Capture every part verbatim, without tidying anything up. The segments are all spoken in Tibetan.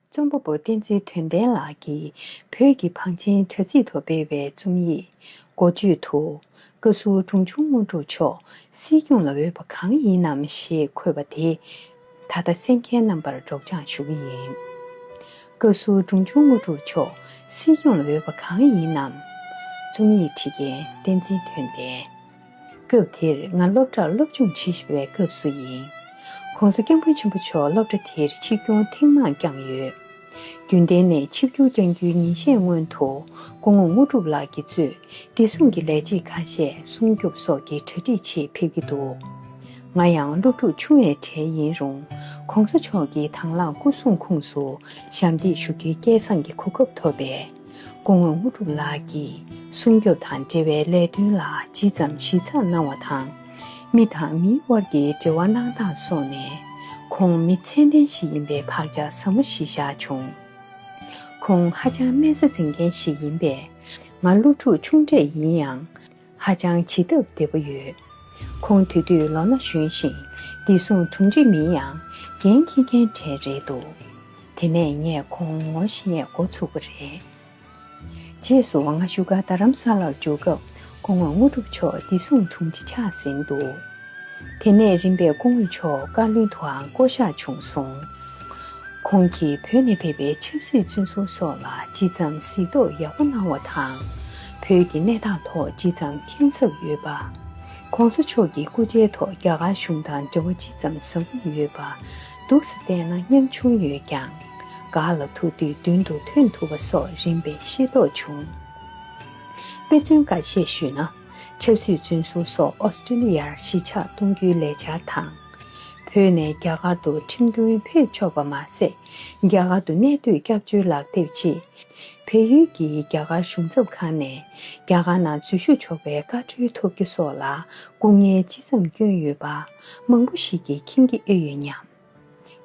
རྩོམ་པ་པོ་བསྟན་འཛིན་དོན་ལྡན་ལགས་ཀྱིས་བོད་ཀྱི་བང་ཆེན་དྲ་ཚིགས་ཐོག་སྤེལ་བའི་རྩོམ་ཡིག་འགོ་བརྗོད་དུ། བཀའ་ཟུར་འབྲོང་ཆུང་དངོས་གྲུབ་མཆོག་སྲིད་སྐྱོང་ལ་འོས་པ་གང་ཡིན་ནམ་ཞེས་འཁོད་པ་དེ། ད་ལྟ་གསན་མཁན་རྣམ་པར་སྒྲོག་སྦྱང་ཞུ་གི་ཡིན། བཀའ་ཟུར་འབྲོང་ཆུང་དངོས་གྲུབ་མཆོག་སྲིད་སྐྱོང་ལ་འོས་པ་གང་ཡིན་ནམ། རྩོམ་ཡིག་བྲིས་མཁན་བསྟན་འཛིན་དོན་ལྡན། སྐབས་དེར་ང་སློབ་གྲྭར་སློབ་སྦྱོང་བྱེད་བཞིན་པའི་སྐབས་སུ་ཡིན། ༸གོང་ས་༸སྐྱབས་མགོན་ཆེན་པོ་མཆོག་སློབ་གྲྭ་དེར་ཆིབས་བསྒྱུར་ཐེངས་མང་བསྐྱངས་ཡོད། རྒྱུན་ལྡན་ནས་ཆིབས་བསྒྱུར་བསྐྱང་རྒྱུའི་ཉིན་ཤས་སྔོན་དུ་སྐུ་ངོ་དངོས་གྲུབ་ལགས་ཀྱིས་གཙོས་བདེ་སྲུང་གི་ལས་བྱེད་ཁ་ཤས་སྲུང་སྐྱོབ་སོགས་ཀྱི་གྲ་སྒྲིག་ཆེད་ཕེབས་ཀྱི་འདུག་ང་ཡང་སློབ་ཕྲུག་ཆུང་བའི་གྲས་ཡིན་རུང་༸གོང་ས་མཆོག་གི་དང་བླངས་སྐུ་སྲུང་ཁོངས་སུ་ཞབས་འདེགས་ཞུ་རྒྱུའི་སྐལ་བཟང་གི་གོ་སྐབས་ཐོབ་པས། སྐུ་ངོ་དངོས་གྲུབ་ལགས་ཀྱིས་སྲུང་སྐྱོབ་དང་འབྲེལ་བའི་ལས་དོན་ལ་ཇི་ཙམ་ཞིབ་ཚགས་གནང་བ་དང་། མི་དང་མིའི་དབར་གྱི་འབྲེལ་བ་གནང་སྟངས་སོགས་ནས། ཁོང་མི་ཚད་ལྡན་ཞིག་ཡིན་པའི་བག་ཆགས་ཟབ་མོ་ཞིག་བཞག་བྱུང་། ཁོང་ཧ་ཅང་དམན་ས་འཛིན་མཁན་ཞིག་ཡིན་པས། ང་སློབ་ཕྲུག་ཆུང་གྲས་ཡིན་ཡང་། ཧ་ཅང་བྱེད་ཐབས་བདེ་པོ་ཡོད། ཁོང་དེ་དུས་ལོ་ན་གཞོན་ཞིང་བདེ་སྲུང་དྲུང་ཆེ་མིན་ཡང་འགན་འཁྱེར་མཁན་གྲས་རེད་འདུག་དེ་ནས་ངས་ཁོང་ངོ་ཤེས་ཡས་འགོ་ཚུགས་པ་རེད། རྗེས་སུ་ང་བཞུགས་སྒར་རྡ་རམ་ས་ལར་འབྱོར་སྐབས་སྐུ་ངོ་དངོས་གྲུབ་མཆོག་བདེ་སྲུང་དྲུང་ཆེ་ཆགས་ཟིན་འདུག་དེ་ནས་རིམ་པས་སྐུ་ངོ་མཆོག་བཀའ་བློན་དུའང་བསྐོ་གཞག་བྱུང་སོང་། ཁོང་གིས་བོད་ནས་ཕེབས་པའི་ཆབ་སྲིད་བཙོན་ཟུར་སོགས་ལ་ཇི་ཙམ་གཟིགས་རྟོག་ཡག་པོ་གནང་བ་དང་། བོད་ཀྱི་གནས་སྟངས་ཐོག་ཇི་ཙམ་མཁྱེན་ཚབས་ཡོད་པ། ༸གོང་ས་མཆོག་གི་སྐུ་ཕྱྭའི་ཐོག་རྒྱ་གར་གཞུང་དང་འབྲེལ་བ་ཅི་ཙམ་བཟང་པོ་ཡོད་པ། འདུག་སེ་བལྟས་ན་ཉམ་ཆུང་ཡོད་ཀྱང་། ག་ལ་ཐུག་དུས་མདུན་དུ་ཐོན་ཐུབ་པ་སོགས་རིམ་པས་ཤེས་རྟོགས་བྱུང་། དཔེ་མཚོན་འགའ་ཤས་ཞུས་ན། ཆབ་སྲིད་བཙོན་ཟུར་སོགས་ཨོ་སི་ཀྲི་ལི་ཡར་གཞིས་ཆགས་གཏོང་རྒྱུའི་ལས་འཆར་དང་། བོད་ནས་རྒྱ་གར་དུ་ཁྲིམས་མཐུན་ཕེབས་ཆོག་པ་མ་ཟད། རྒྱ་གར་དུ་གནས་སྡོད་སྐྱབས་བཅོལ་ལག་དེབ་ཆེད། བལ་ཡུལ་གྱི་རྒྱ་གར་གཞུང་ཚབ་ཁང་ནས་རྒྱ་གར་ནང་འཛུལ་ཞུགས་ཆོག་པའི་བཀའ་འཁྲོལ་ཐོབ་རྒྱུ་སོགས་ལ་སྐུ་ངལ་ཅི་ཙམ་བསྐྱོན་ཡོད་པ། མང་པོ་ཞིག་གིས་མཁྱེན་གྱི་ཨེ་ཡོད་སྙམ།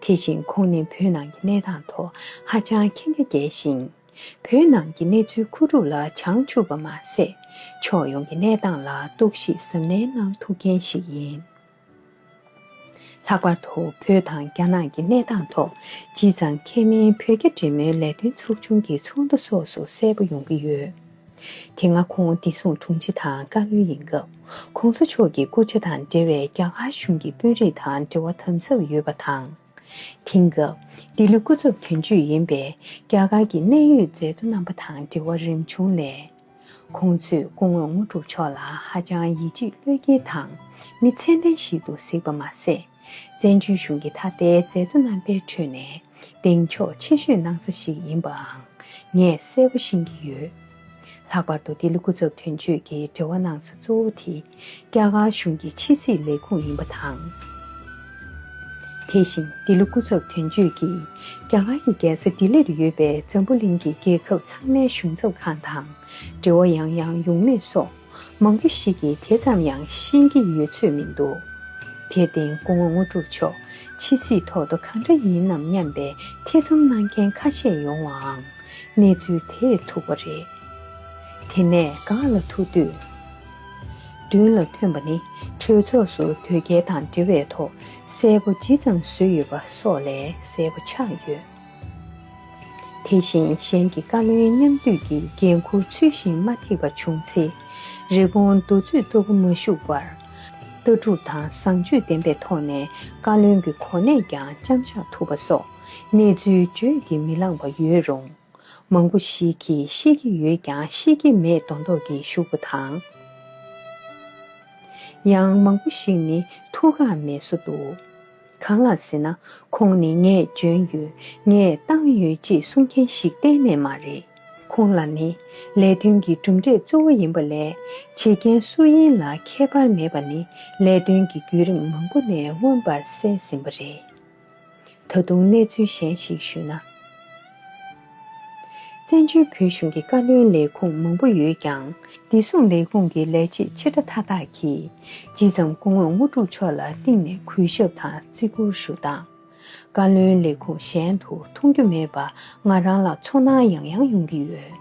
དེ་བཞིན་ཁོང་ནི་བོད་ནང་གི་གནས་སྟངས་ཐོག་ཧ་ཅང་མཁྱེན་རྒྱ་རྒྱས་ཤིང་། བོད་ནང་གི་གནས་ཚུལ་མཁོ་སྒྲུབ་ལ་བྱང་ཆུབ་པ་མ་ཟད། ཕྱོགས་ཡོངས་ཀྱི་གནས་སྟངས་ལ་རྟོག་ཞིབ་གཟབ་ནན་གནང་ཐུབ་མཁན་ཞིག་ཡིན། ལྷག་པར་དུ་བོད་དང་རྒྱ་ནག་གི་གནས་སྟངས་ཐོག་ཇི་ཙམ་མཁས་མིན་བོད་རྒྱ་འབྲེལ་མོལ་ལས་དོན་ཚོགས་ཆུང་གི་ཚོགས་འདུ་སོགས་སུ་གསལ་པོ་ཡོང་གི་ཡོད། དེ་སྔ་ཁོང་བདེ་སྲུང་དྲུང་ཆེ་དང་བཀའ་བློན་ཡིན་སྐབས། ༸གོང་ས་མཆོག་གི་སྐུ་ཕྱྭ་དང་འབྲེལ་བའི་རྒྱ་གར་གཞུང་གི་དཔོན་རིགས་དང་འབྲེལ་བ་དམ་ཟབ་ཡོད་པ་དང་། དེང་སྐབས་ལྡི་ལི་སྐུ་ཚབ་དོན་གཅོད་ཡིན་པས། རྒྱ་གར་གྱི་གནད་ཡོད་མཛད་གཙོ་རྣམ་པ་དང་འབྲེལ་བ་རིམ་བྱུང་ལས། ཁོང་ཚོས་སྐུ་ངོ་དངོས་གྲུབ་མཆོག་ལ་ཧ་ཅང་ཡིད་ཆེས་བློས་འགེལ་དང་མི་ཚད་ལྡན་ཞིག་ཏུ་གཟིགས་པ་མ་ཟད། བཙན་བྱོལ་གཞུང་གི་ད་ལྟའི་མཛད་གཙོ་རྣམ་པའི་ཁྲོད་ནས་གདེང་འཇོག་ཆེ་ཤོས་གནང་ས་ཞིག་ཡིན་པའང་ངས་གསལ་པོ་ཤེས་ཀྱི་ཡོད། ལྷག་པར་དུ་ལྡི་ལི་སྐུ་ཚབ་དོན་གཅོད་ཀྱི་འབྲེལ་བ་གནང་ས་གཙོ་བོ་དེ་རྒྱ་གར་གཞུང་གི་ཕྱི་སྲིད་ལས་ཁུངས་ཡིན་པ་དང་། དེ་བཞིན་ལྡི་ལི་སྐུ་ཚབ་དོན་གཅོད་ཀྱིས་རྒྱ་གར་གྱི་རྒྱལ་ས་ལྡི་ལིར་ཡོད་པའི་འཛམ་བུ་གླིང་གི་རྒྱལ་ཁབ་ཚང་མའི་གཞུང་ཚབ་ཁང་དང་འབྲེལ་བ་ཡང་ཡང་ཡོང་མུས་སོགས། མང་པོ་ཞིག་གིས་དེ་ཙམ་ཡང་ཤེས་ཀྱི་ཡོད་ཚོད་མི་འདུག་དེར་བརྟེན་སྐུ་ངོ་དངོས་གྲུབ་མཆོག་ཕྱི་སྲིད་ཐོག་ཏུ་གང་འདྲ་ཡིན་ནམ་སྙམ་པའི་ཐེ་ཚོམ་གནང་མཁན་ཁ་ཤས་ཡོང་བའང་གནས་ཚུལ་དེས་ཐུག་པ་རེད། དེ་ནས་གང་ལ་ཐུག་དུས། མདུན་ལ་ཐོན་པ་ནི་གྲོས་ཚོགས་སུ་དོལ་རྒྱལ་དང་འབྲེལ་བའི་ཐོག་གསལ་པོ་ཇི་ཙམ་བཟོས་ཡོད་པ་སོགས་ལས་གསལ་པོ་ཆགས་ཡོད། དེ་བཞིན་གཞན་གྱི་བཀའ་བློན་མཉམ་འདུས་ཀྱི་འགན་ཁུར་ཚུལ་བཞིན་མ་ཐེག་པར་བྱུང་ཚེ། རི་བོང་རྡོ་བཙུགས་ལྟ་བུ་མ་བཞུགས་པར། ལྟ་གྲུབ་དང་བཟང་སྤྱོད་ལྡན་པའི་ཐོག་ནས་བཀའ་བློན་གྱི་གོ་གནས་ཀྱང་བཅའ་བཞག་ཐུབ་པ་སོགས་གནས་ཚུལ་བརྗོད་ཀྱིས་མི་ལངས་པ་ཡོད་རུང་། མང་པོ་ཞིག་གིས་ཤེས་ཀྱི་ཡོད་ཀྱང་ཤེས་ཀྱི་མེད་མདོག་མདོག་གིས་བཞུགས་པ་དང་། ཡང་མང་པོ་ཞིག་ནི་ཐུགས་ཁག་མེད་བཟོ་འདུག་གང་ལགས་ཟེར་ན། ཁོང་ནི་ངས་འཇོན་ཡོད། ངས་བཏང་ཡོད་ཅེས་གསུང་མཁན་ཞིག་གཏན་ནས་མ་རེད། ཁོང་ལ་ནི་ལས་དོན་གྱི་གྲུབ་འབྲས་གཙོ་བོ་ཡིན་པ་ལས། བྱེད་མཁན་སུ་ཡིན་ལ་ཁྱད་པར་མེད་པ་ནི་ལས་དོན་གྱི་བརྒྱུད་རིམ་མང་པོ་ནས་མངོན་པར་གསལ་ཟིན་པ་རེད། ད་དུང་གནས་ཚུལ་གཞན་ཞིག་ཞུས་ན། བཙན་བྱོལ་བོད་གཞུང་གི་བཀའ་བློན་ལས་ཁུངས་མང་པོ་ཡོད་ཀྱང་། བདེ་སྲུང་ལས་ཁུངས་ཀྱི་ལས་བྱེད་ཆེ་ཕྲ་མཐའ་དག་གིས་ཇི་ཙམ་སྐུ་ངོ་དངོས་གྲུབ་མཆོག་ལ་གཏིང་ནས་གུས་ཞབས་དང་བརྩི་བཀུར་ཞུ་སྟངས། བཀའ་བློན་ལས་ཁུངས་གཞན་དུ་མཐོང་རྒྱུ་མེད་པ་ང་རང་ལ་ཚོར་སྣང་ཡང་ཡང་ཡོང་གི་ཡོད།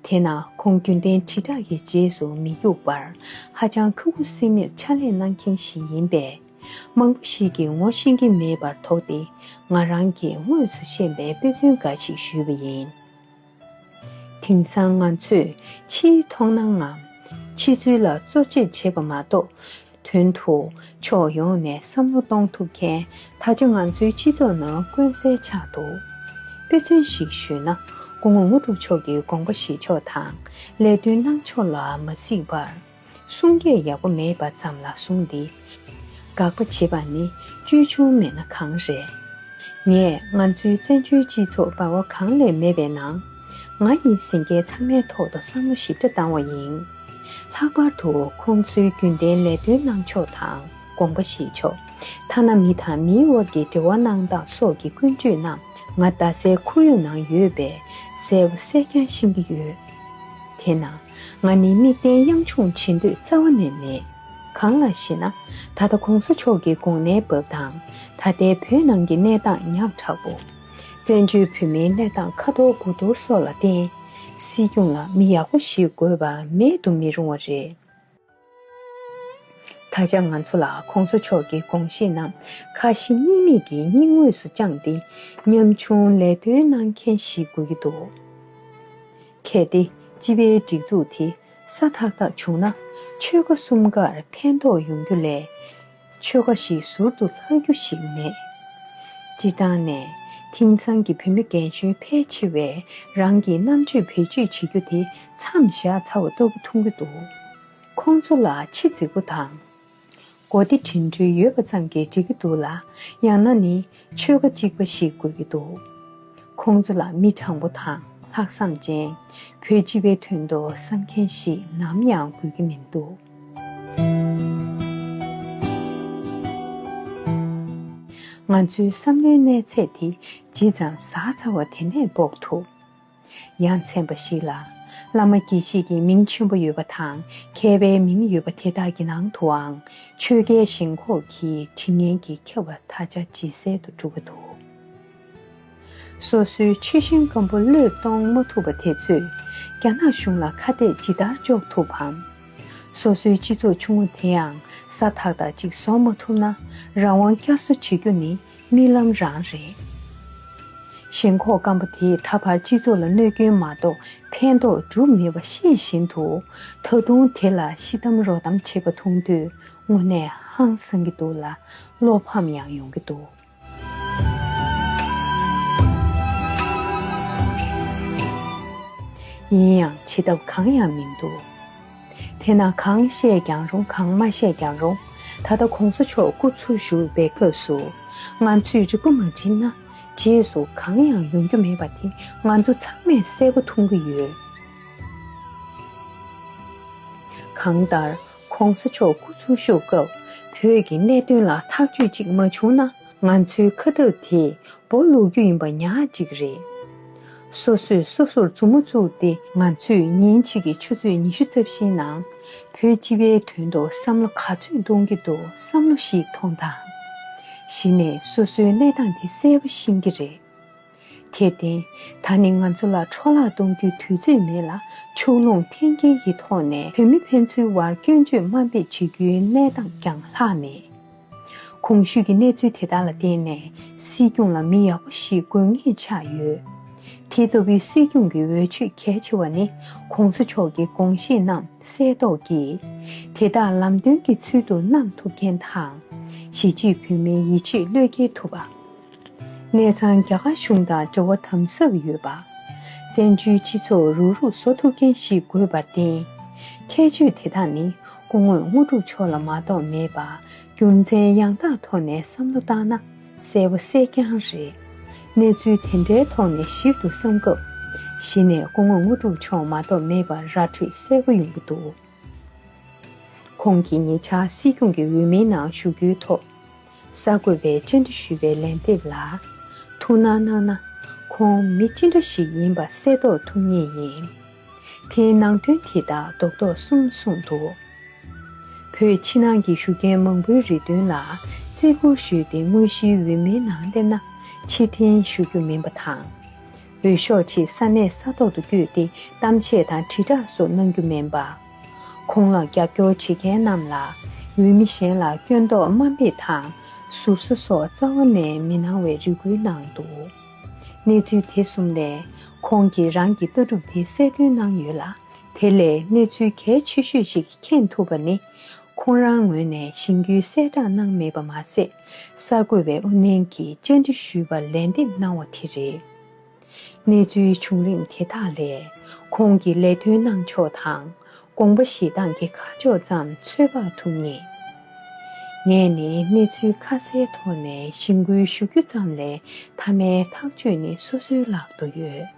དེས་ན་ཁོང་རྒྱུན་ལྡན་དྲིལ་བསྒྲགས་ཀྱི་རྗེས་སུ་མི་རྒྱུག་པར་ཧ་ཅང་ཁག་པོ་སེམས་མེད་ཕྱག་ལས་གནང་མཁན་ཞིག་ཡིན་པས། མང་པོ་ཞིག་གིས་ངོ་ཤེས་ཀྱི་མེད་པར་དོགས་ཏེ། ང་རང་གིས་དངོས་སུ་ཤེས་པའི་དཔེ་མཚོན་འགའ་ཞིག་ཞུས་པ་ཡིན། དེང་སང་ང་ཚོས་ཕྱིའི་མཐོང་སྣང་ངམ་ཕྱི་ཚུལ་ལ་གཙོ་བྱེད་བྱེད་པ་མ་གཏོགས། དོན་དུ་ཕྱོགས་ཡོངས་ནས་བསམ་བློ་གཏོང་ཐུབ་མཁན་ད་ཆ་ང་ཚོའི་སྤྱི་ཚོགས་ནང་དཀོན་གསལ་ཆགས་འདུག། དཔེ་མཚོན་ཞིག་ཞུས་ན། སྐུ་ངོ་དངོས་གྲུབ་མཆོག་གི་དགོངས་པ་བཞེས་ཕྱོགས་དང་ལས་དོན་གནང་ཕྱོགས་ལ་མ་གཟིགས་པར། གསུང་སྐད་ཡག་པོ་མེད་པ་ཙམ་ལ་བཟུང་སྟེ། དགག་པ་བྱེད་པ་ནི་ཅོལ་ཆུང་མེད་ན་གང་རེད། ངས་ང་ཚོའི་བཙན་བྱོལ་སྤྱི་ཚོགས་འབའ་བ་གང་ལས་མེད་པའི་ནང་། ང་ཡིན་ཟེར་མཁན་ཚང་མའི་ཐོག་ཏུ་བསམ་བློ་ཞིབ་ཕྲ་བཏང་བ་ཡིན། ལྷག་པར་དུ་ཁོང་ཚོའི་རྒྱུན་ལྡན་ལས་དོན་གནང་ཕྱོགས་དང་དགོངས་པ་བཞེས་ཕྱོགས། ཐ་ན་མི་དང་མིའི་དབར་གྱི་འབྲེལ་བ་གནང་སྟངས་སོགས་ཀྱི་ཀུན་སྤྱོད་རྣམས་ང་རྡ་སའི་ཁོར་ཡུག་ནང་ཡོད་པས་གསལ་པོ་གསལ་རྐྱང་ཤེས་ཀྱི་ཡོད། དེས་ན། ང་ནི་མིག་ལྡན་གཡང་ཆུང་བྱེད་འདོད་རྩ་བ་ནས་མེད། གང་ལགས་ཤེ་ན། ད་ལྟ་གོང་ས་མཆོག་གི་དགོངས་གནས་བབས་དང་། ད་ལྟའི་བོད་ནང་གི་གནས་སྟངས་ཉག་ཕྲ་པོ། བཙན་བྱོལ་བོད་མིའི་གནས་སྟངས་ཁ་འཐོར་དགུ་འཐོར་སོགས་ལ་བརྟེན། སྲིད་སྐྱོང་ལ་མི་ཡག་པོ་ཞིག་དགོས་པ་མེད་དུ་མི་རུང་བ་རེད། ད་ཆ་ང་ཚོ་ལ་གོང་ས་མཆོག་གི་དགོངས་བཞེད་རྣམས་ཁ་ཞེ་གཉིས་མེད་ཀྱིས་སྙིང་དབུས་སུ་བཅངས་ཏེ། ཉམ་ཆུང་ལས་དོན་གནང་མཁན་ཞིག་དགོས་ཀྱི་འདུག། གལ་ཏེ་སྤྱི་པའི་སྒྲིག་འཛུགས་དེ་སྲ་ཐག་ཐག་བྱུང་ན། ཆོལ་ཁ་གསུམ་ཀར་ཕན་ཐོགས་ཡོང་རྒྱུ་ལས། ཆོལ་ཁ་ཞིག་ཟུར་དུ་ལྷག་རྒྱུ་ཞིག་མེད། སྤྱིར་བཏང་ནས། དེང་སང་གི་བོད་མི་རྒན་གཞོན་ཕལ་ཆེ་བས་རང་གི་རྣམ་དཔྱོད་བེད་སྤྱོད་བྱེད་རྒྱུ་དེ་མཚམས་བཞག་ཚར་བ་ལྟ་བུ་མཐོང་གི་འདུག། ཁོང་ཚོ་ལ་ཕྱི་རྫིག་པོ་དང་། མགོ་བདེ་དྲིན་གྲོལ་ཡོད་པ་ཙམ་གྱིས་འགྲིག་གི་འདུག་ལ། ཡང་ན་ནི་ཆོལ་ཁ་གཅིག་པ་ཞིག་དགོས་ཀྱི་འདུག། ཁོང་ཚོ་ལ་མི་དྲང་པོ་དང་ལྷག་བསམ་ཅན། བོད་སྤྱི་པའི་དོན་དུ་བསམ་མཁན་ཞིག་ནམ་ཡང་དགོས་ཀྱི་མི་འདུག། ང་ཚོའི་བསམ་བློའི་གནས་ཚད་དེ་ཇི་ཙམ་ཟག་ཚ་བ་དེ་ནས་དཔོག་ཐུབ། ཡ་མཚན་པ་ཞིག་ལ། བླ་མ་དགེ་བཤེས་ཀྱི་མིང་ཆེན་པོ་ཡོད་པ་དང་མཁས་པའི་མིང་ཡོད་པ་དེ་དག་གི་ནང་དུའང་ཆོལ་ཁའི་ཞེན་ཁོག་གི་དྲི་ངན་གྱི་ཁྱབ་པ་ད་ཆ་ཇེ་གསལ་དུ་འགྲོ་གི་འདུག། སོ་སོའི་ཆོལ་ཞེན་སྐམ་པོ་བློས་གཏོང་མ་ཐུབ་པ་དེ་ཚོས་རྒྱ་ནག་གཞུང་ལ་ཁ་གཏད་ཇི་ལྟར་གཅོག་ཐུབ་བམ། སོ་སོའི་སྤྱི་ཚོགས་ཆུང་ངུ་དེའང་སྲ་ཐག་ཐག་ཅིག་བཟོ་མ་ཐུབ་ན། རང་དབང་བསྐྱར་གསོ་བྱེད་རྒྱུ་ནི་རྨི་ལམ་རང་རེད། ཞེན་ཁོག་སྐམ་པོ་དེས་ད་བར་སྤྱི་ཚོགས་ལ་གནོད་སྐྱོན་མ་གཏོགས་ཕན་ཐོགས་བསྒྲུབས་མེད་པ་ཤེས་བཞིན་དུ། ད་དུང་དེ་ལ་ཤི་གཏམ་རོ་གཏམ་བྱེད་པ་མཐོང་དུས་དངོས་གནས་ཧང་སང་གི་འདུག་ལ། བློ་ཕམ་ཡང་ཡོང་གི་འདུག། ཡིན་ཡང་བྱེད་ཐབས་གང་ཡང་མི་འདུག། དེས་ན་གང་བཤད་ཀྱང་རུང་། གང་མ་བཤད་ཀྱང་རུང་། ད་ལྟ་གོང་ས་མཆོག་སྐུ་འཚོ་བཞུགས་པའི་སྐབས་སུ། ང་ཚོས་རིག་པ་མ་བསྒྲིམས་ན། རྗེས་སུ་གང་ཡང་ཡོང་རྒྱུ་མེད་པ་དེ་ང་ཚོ་ཚང་མས་གསལ་པོ་མཐོང་གི་ཡོད། གང་ལྟར། གོང་ས་མཆོག་སྐུ་འཚོ་བཞུགས་སྐབས་བོད་ཀྱི་གནད་དོན་ལ་ཐག་གཅོད་ཅིག་མ་བྱུང་ན། ང་ཚོའི་ཁ་འཐབ་དེ་སྦོ་ལུག་རྒྱུ་ཡིན་པ་ཉག་གཅིག་རེད། སོ་སོས་སོ་སོར་མཛུབ་མོ་བཙུགས་ཏེ། ང་ཚོས་ཉིན་གཅིག་གི་ཆུ་ཚོད་ཉི་ཤུ་རྩ་བཞིའི་ནང་བོད་སྤྱི་པའི་དོན་དུ་བསམ་བློ་ག་ཚོད་གཏོང་གི་འདུག། བསམ་བློ་ཞིག་ཐོངས་དང་། གཞི་ནས་སོ་སོའི་གནས་སྟངས་དེ་གསལ་པོ་ཤེས་ཀྱི་རེད། དེར་བརྟེན། ད་ནི་ང་ཚོ་ལ་འཕྲོ་བརླག་གཏོང་རྒྱུའི་དུས་ཚོད་མེད་ལ། ཕྱོགས་ལྷུང་འཐེན་འཁྱེར་གྱི་ཐོག་ནས་བོད་མི་ཕན་ཚུན་བར་སྐྱོན་བརྗོད་དམའ་འབེབས་བྱེད་རྒྱུའི་གནས་སྟངས་ཀྱང་ལྷག་མེད། གོང་ཞུས་ཀྱི་གནས་ཚུལ་དེ་དག་ལ་བརྟེན་ནས་སྲིད་སྐྱོང་ལ་མི་ཡག་པོ་ཞིག་དགོས་ངེས་ཆགས་ཡོད། དེ་ལྟ་བུའི་སྲིད་སྐྱོང་གི་འོས་ཆོས་གལ་ཆེ་བ་ནི་གོང་ས་མཆོག་གི་དགོངས་བཞེད་རྣམས་གསལ་རྟོགས་ཀྱིས། དེ་དག་ལམ་སྟོན་གྱི་ཚུལ་དུ་བསྣམས་ཐུབ་མཁན་དང་། གཞིས་བྱེས་བོད་མིའི་ཡིད་ཆེས་བློས་འགེལ་ཐུབ་པ། གནས་ཚང་རྒྱ་གར་གཞུང་དང་འབྲེལ་བ་དམ་ཟབ་ཡོད་པ། བཙན་བྱོལ་སྤྱི་ཚོགས་རུག་རུག་བཟོ་ཐུབ་མཁན་ཞིག་དགོས་པར་བརྟེན། ཁྱད་ཆོས་དེ་དག་ནི་སྐུ་ངོ་དངོས་གྲུབ་མཆོག་ལ་མ་གཏོགས་མེད་པ། རྒྱུ་མཚན་ཡང་དག་ཐོག་ནས་བསམ་བློ་བཏང་ན་གསལ་པོ་གསལ་རྐྱང་རེད། གནས་ཚུལ་དེ་འདྲའི་ཐོག་ནས་ཞིབ་ཏུ་བསམ་སྐབས། གཞི་ནས་སྐུ་ངོ་དངོས་གྲུབ་མཆོག་མ་གཏོགས་མེད་པར་ར་འཕྲོད་གསལ་པོ་ཡོང་གི་འདུག། ཁོང་གིས་ཉེ་ཆར་སྲིད་སྐྱོང་གི་འོས་མིའི་ནང་ཞུགས་རྒྱུའི་ཐོག་གསར་འགོད་པས་བཅར་འདྲི་ཞུས་པའི་ལན་འདེབས་ལ། ཐུགས་སྣང་གནང་ན། ཁོང་མི་ཅི་འདྲ་ཞིག་ཡིན་པ་གསལ་རྟོགས་ཐུབ་ངེས་ཡིན། དེའི་ནང་དོན་དེ་དག་རྡོག་རྡོག་གསུམ་གསུངས་འདུག། བོད་ཕྱི་ནང་གི་བཞུགས་མཁན་མང་པོའི་རེ་འདུན་ལ་བརྩི་བཀུར་ཞུས་ཏེ། དངོས་གཞིའི་འོས་མིའི་ནང་སླེབས་ན་ཕྱིར་འཐེན་ཞུ་རྒྱུ་མིན་པ་དང་། འོས་ཤོག་ཆེད་ས་གནས་ས་ཐོག་ཏུ་བསྐྱོད་དེ་གཏམ་བཤད་དང་དྲིལ་བསྒྲགས་སོགས་གནང་རྒྱུ་མིན་པ། ཁོང་ལ་རྒྱབ་སྐྱོར་བྱེད་མཁན་རྣམས་ལ་ འོས་མི་གཞན་ལ་སྐྱོན་འདོགས་དམའ་འབེབས་དང་ཟུར་ཟ་སོགས་རྩ་བ་ནས་མི་གནང་བའི་རེ་སྐུལ་གནང་འདུག། གནས་ཚུལ་དེ་བཟུང་ནས་ཁོང་གིས་རང་གི་ལྟ་གྲུབ་དེ་གསལ་སྟོན་གནང་ཡོད་ལ། དེ་ལས་གནས་ཚུལ་གལ་ཆེ་ཤོས་ཤིག་མཁྱེན་ཐུབ་པ་ནི། ཁོང་རང་ངོས་ནས་གཞེན་སྐུལ་གསལ་བསྒྲགས་གནང་མེད་པ་མ་ཟད། གསར་འགོད་པའི་དབུ་བརྙན་གྱི་བཅར་འདྲི་ཞུས་པར་ལན་འདེབས་གནང་བ་དེ་རེད། གནས་ཚུལ་བྱུང་རིམ་དེ་དག་ལས། ཁོང་གིས་ལས་དོན་གནང་ཕྱོགས་དང་། དགོངས་པ་བཞེས་སྟངས་ཀྱི་ཁ་ཕྱོགས་ཙམ་ཚོད་དཔག་ཐུབ་ངེས། ངས་ནི་གནས་ཚུལ་ཁ་གསལ་ཐོག་ནས་གཞེན་སྐུལ་ཞུ་རྒྱུ་ཙམ་ལས། མཐའ་མའི་ཐག་གཅོད་ནི་སོ་སོའི་ལག་ཏུ་ཡོད།